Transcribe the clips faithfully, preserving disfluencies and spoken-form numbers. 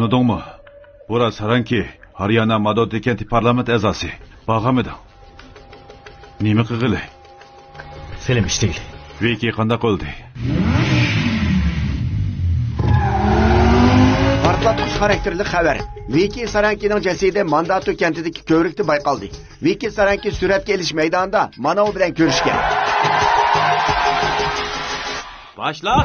تونۇدۇڭمۇ؟ بۇرا سارانكى، ھاريانا مادوتى كەنتى پارلامېنت ئەزاسى. بارغانمىدىڭ؟ نېمە قىلغىلى؟ فىلىم ئىشلىگىلى. ۋىكى قانداق ئۆلدى؟ پارتلاتقۇچ خاراكتېرلىك خەۋەر. ۋىكى سارانكىنىڭ جەسىتى مانداتو كەنتىدىكى كۆۋرۈكتە بايقالدى. ۋىكى سارانكى سۈرەتكە ئېلىش مەيدانىدا ماناۋ بىلەن كۆرۈشكەن. باشلا!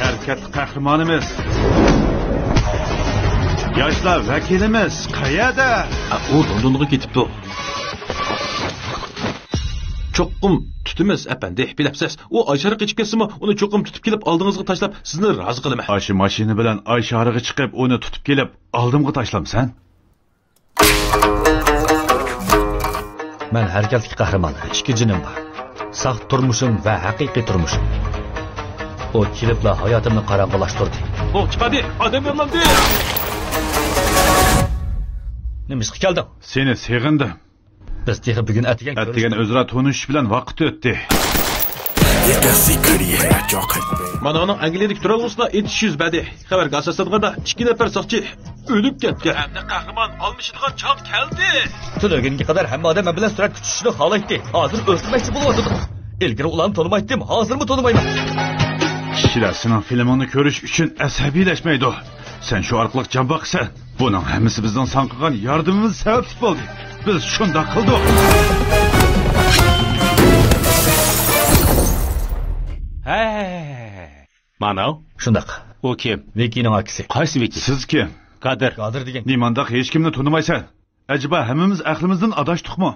ھەرىكەت قەھرىمانىمىز. ياشلار ۋەكىلىمىز قەيەردە؟ ئۇ لوندونغا كېتىپتۇ. چوقۇم تۇتىمىز، ئەپەندى. بىلەمسىز، ئۇ ئاشارا قېچىپ كەتسىمۇ، ئۇنى چوقۇم تۇتۇپ كېلىپ ئالدىڭىزغا تاشلاپ، سىزنى رازى قىلىمەن. ئاشۇ ماشىنا بىلەن ئاشارىغا چىقىپ، ئۇنى تۇتۇپ كېلىپ ئالدىمغا تاشلامسەن؟ مەن ھەرىكەتلىك قەھرىمان، ئىككى جېنىم بار. ساختا تۇرمۇشۇم ۋە ھەقىقىي تۇرمۇشۇم. ئۇ كېلىپلا ھاياتىمنى قاراڭغۇلاشتۇردى. ئوق چىقاردى، ئادەم يارىلاندى. نېمىشقا كەلدىڭ؟ سېنى سېغىندىم. بىز تېخى بۈگۈن ئەتىگەن ئەتىگەن كۆرۈشتۇق. ئۆزئارا تونۇشۇش بىلەن ۋاقىت ئۆتتى. مانا ئۇنىڭ ئەنگلىيەدىكى تۇرالغۇسىدا ئېتىش يۈز بەردى. خەۋەرگە ئاساسلانغاندا، ئىككى نەپەر ساقچى ئۆلۈپ كەتكەن. ئەمدى قەھرىمان ئالمىشىدىغان چاغ كەلدى. تۈنۈگۈنگە قەدەر ھەممە ئادەم مەن بىلەن سۈرەتكە چۈشۈشنى خالايتتى. ھازىر ئۆلتۈرمەكچى بولۇۋاتىدۇ. ئىلگىرى ئۇلارنى تونۇمايتتىم، ھازىرمۇ تونۇمايمەن. كىشىلەر سېنىڭ فىلىمىڭنى كۆرۈش ئۈچۈن ئەسەبىيلەشمەيدۇ. سەن شۇ ئارقىلىق جان باقىسەن. بۇنىڭ ھەممىسى بىزنىڭ ساڭا قىلغان ياردىمىمىز سەۋەبلىك بولدى. بىز شۇنداق قىلدۇق. ھەي. ماناۋ. شۇنداق. ئۇ كىم؟ ۋىكىنىڭ ئاكىسى. قايسى ۋىكى؟ سىز كىم؟ قادىر. قادىر دېگەن. نېمانداق ھېچكىمنى تونۇمايسەن؟ ئەجەبا ھەممىمىز ئەقلىمىزدىن ئاداشتۇقمۇ؟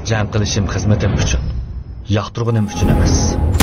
جەڭ قىلىشىم خىزمىتىم ئۈچۈن. ياقتۇرغىنىم ئۈچۈن ئەمەس.